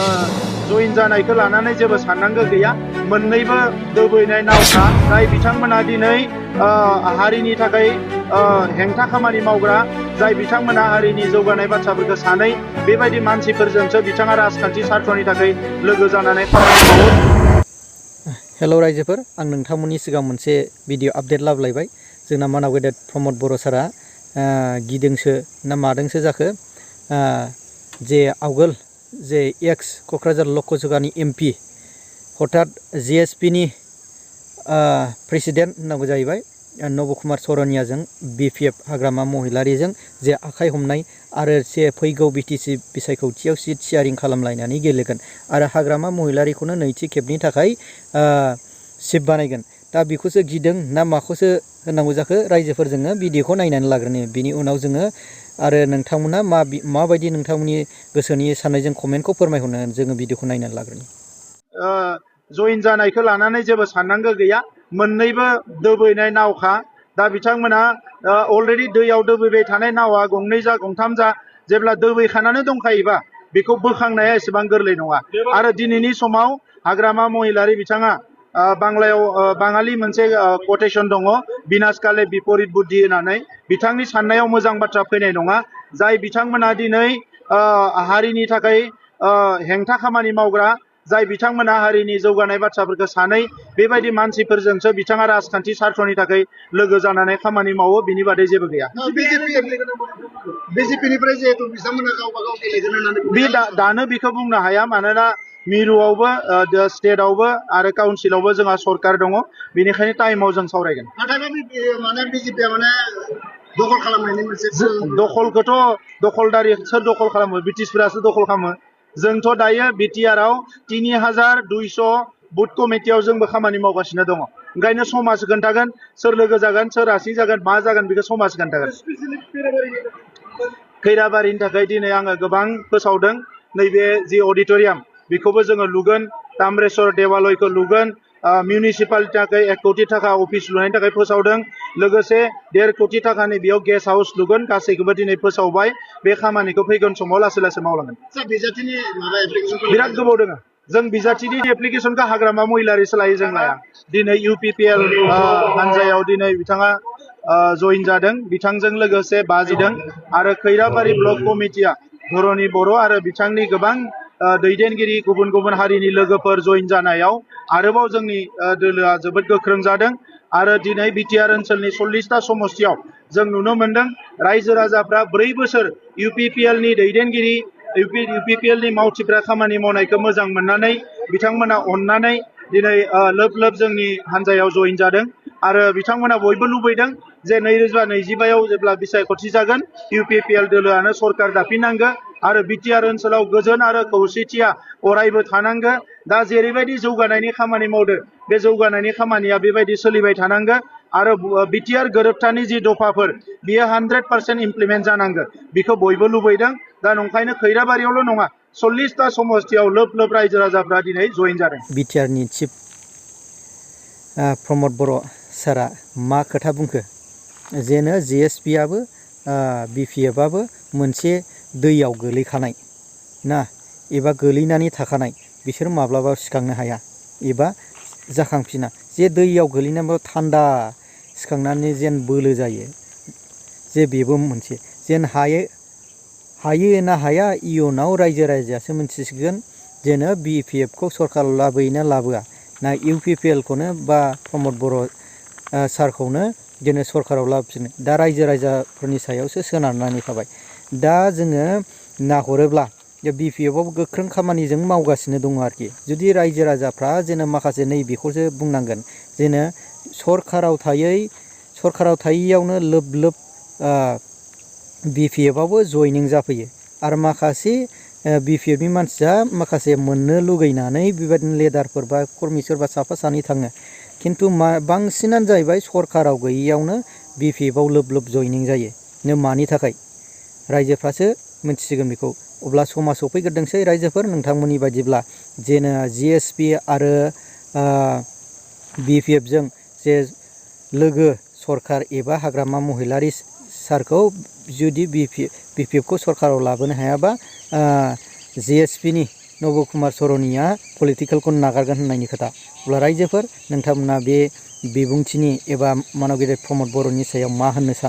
जइन जानायखौ लानानै जेबो साननांगौ गैया मोननैबो दोबैनाय नावखा जाय बिथांमोना दिनै हारिनि थाखाय हेंथा खामानि मावग्रा जाय बिथांमोना हारिनि जौगानाय बाथ्राफोरखौ सानै बेबायदि मानसिफोरजोंसो बिथाङा राजखान्थि सार्थनि थाखाय लोगो जानानै खामानि मावो। हेल' रायजोफोर, आं नोंथांमोननि सिगां मोनसे भिडिअ आपडेट लाबोलायबाय। जोंना मानाव गेदेर प्रमद बर' सारा गिदोंसो ना मादोंसो जाखो जे आवगोल जे एक्स क'क्राझार लकसभानि MP हठात GSP नि प्रेसिडेन्ट होननांगौ जाहैबाय नब कुमार सरनियाजों BPF हाग्रामा महिलारिजों जे आखाइ हमनाय आरो जे फैगौ BTC बिसायख'थियाव सिट शेयारिं खालामलायनानै गेलेगोन आरो हाग्रामा महिलारिखौनो नैथि खेबनि थाखाय सिट बानायगोन। दा बेखौसो गिदों ना माखौसो होननांगौ जाखो रायजोफोर, जोङो भिडिअखौ नायनानै लाग्रोनो। बिनि उनाव जोङो आरो नोंथांमोना माबायदि नोंथांमोननि गोसोनि साननायजों कमेन्टखौ फोरमायहरनो जोङो भिडिअखौ नायनानै लाग्रोनो। जइन जानायखौ लानानै जेबो साननांगौ गैया मोननैबो दोबैनाय नावखा दा बिथांमोना अलरेडि दैयाव दोबैबाय थानाय नावा गंनै जा गंथाम जा जेब्ला दोबैखानानै दंखायोबा बेखौ बोखांनाया एसेबां गोरलै नङा। आरो दिनैनि समाव हाग्रामा महिलारि बिथाङा बांलायाव बाङालि मोनसे कटेसन दङ बिनाशकाले बिपरित बुद्धि होननानै बिथांनि साननायाव मोजां बाथ्रा फैनाय नङा। जाय बिथांमोना दिनै हारिनि थाखाय हेंथा खामानि मावग्रा जाय बिथांमोना हारिनि जौगानाय बाथ्राफोरखौ सानै बेबायदि मानसिफोरजोंसो बिथाङा राजखान्थि सार्थनि थाखाय लोगो जानानै खामानि मावो, बिनि बादै जेबो गैया। BJP-निफ्राय जिहेतु बिथांमोना गावबा गाव गेलेगोन होननानै बे दानो बेखौ बुंनो हाया, मानोना मिरुआवबो स्टेटआवबो आरो काउन्सिलावबो जोंहा सरकार दङ, बेनिखायनो टाइमाव जों सावरायगोन। नाथायबा BJP-आ दखल खालामनायनि मोनसे दखलखौथ' दखलदारि सोर दखल खालामो? ब्रिटिशफोरासो दखल खालामो। जोंथ' दायो BTR-आव 3200 बुथ कमिटियाव जोंबो खामानि मावगासिनो दङ। ओंखायनो समाज खोन्थागोन सोर लोगो जागोन, सोर रासिं जागोन, मा जागोन बेखौ समाज खोन्थागोन। खैराबारिनि थाखाय दिनै आङो गोबां फोसावदों। नैबे जि अडिट'रियाम बेखौबो जोङो लुगोन, ताम्रेश्वर देवालयखौ लुगोन, मिउनिसिपालिटिनि थाखाय 1 कोटि थाखा अफिस लुनायनि थाखाय फोसावदों, लोगोसे 1.5 कोटि थाखानि बेयाव गेस्ट हाउस लुगोन, गासैखौबो दिनै फोसावबाय। बे खामानिखौ फैगोन समाव लासै लासै मावलांगोन। बिराद गोबाव दङ। जों बिजाथिनि एप्लिकेसनखौ हाग्रामा महिलारिसो लायो, जों लाया। दिनै UPPL हानजायाव दिनै बिथाङा जइन जादों, बिथांजों लोगोसे बाजिदों आरो खैराबारि ब्लक कमिटिया धरणी बर' आरो बिथांनि गोबां दैदेनगिरि गुबुन गुबुन हारिनि लोगोफोर जइन जानायाव आरोबाव जोंनि दोलोआ जोबोद गोख्रों जादों। आरो दिनै BTR ओनसोलनि 40टा समस्तियाव जों नुनो मोन्दों रायजो राजाफ्रा 4 बोसोर UPPL-नि दैदेनगिरि UPPL-नि मावथिफ्रा खामानि मावनायखौ मोजां मोननानै बिथांमोना अननानै दिनै लोब लोब जोंनि हानजायाव जइन जादों। आरो बिथांमोना बयबो लुबैदों जे 2025आव जेब्ला बिसायख'थि जागोन UPPL दोलोआनो सरकार दाफिननांगो आरो BTR ओनसोलाव गोजोन आरो खौसेथिया अरायबो थानांगो। दा जेरैबायदि जौगानायनि खामानि मावदो बे जौगानायनि खामानिया बेबायदि सोलिबाय थानांगो आरो BTR गोरोबथानि जि दफाफोर बियो 100% इमप्लिमेन्ट जानांगो, बेखौ बयबो लुबैदों। दा नंखायनो खैराबारियावल' नङा 40टा समस्तियाव लोब लोब रायजो राजाफ्रा दिनै जइन जादों। BTR-नि चिफ प्रमद बर' सारा मा खोथा बुंखो? जेनो GSP-आबो BPF-आबो मोनसे दैयाव गोलैखानाय ना एबा गोलैनानै थाखानाय, बिसोर माब्लाबा सिखांनो हाया एबा जाखांफिना। जे दैयाव गोलैनानैबो थान्दा सिखांनानै जेन बोलो जायो, जे बेबो मोनसे जेन हायो ना हाया इयुनाव रायजो राजायासो मिन्थिसिगोन। जेनो BPF-खौ सरकाराव लाबोयोना लाबोआ, ना UPPL-खौनो बा प्रमद बर' सारखौनो जेनो सरकाराव लाबोफिनो, दा रायजो राजाफोरनि सायावसो सोनारनानै थाबाय। दा जोङो नाहरोब्ला BPF-आव गोख्रों खामानिजों मावगासिनो दङ आरोखि। जुदि रायजो राजाफ्रा जेनो माखासे नैबेखौसो बुंनांगोन, जेनो सरकाराव थायैयावनो लोब लोब BPF-आवबो जयनिं जाफैयो आरो माखासे BPF-नि मानसिया माखासे मोननो लुगैनानै बेबायदिनो लेदारफोर बा कर्मि सोरबा साफा सानै थाङो। खिन्थु बांसिनानो जाहैबाय सरकाराव गैयैयावनो BPF-आव लोब लोब जयनिं जायो। मानि थाखाय रायजोफ्रासो मिन्थिसिगोन बेखौ। अब्ला समा सफैग्रोदोंसै रायजोफोर, नोंथांमोननि बायदिब्ला जेनो GSP आरो BPF-जों जे लोगो सरकार एबा हाग्रामा महिलारि सारखौ जुदि BPF-खौ सरकाराव लाबोनो हायाबा GSP-नि नब कुमार सरनिया पलिटिकेलखौ नागारगोन होननायनि खोथा अब्ला रायजोफोर नोंथांमोना बे बिबुंथिनि एबा मानगिरि प्रमद बर'नि सायाव मा होननो सानो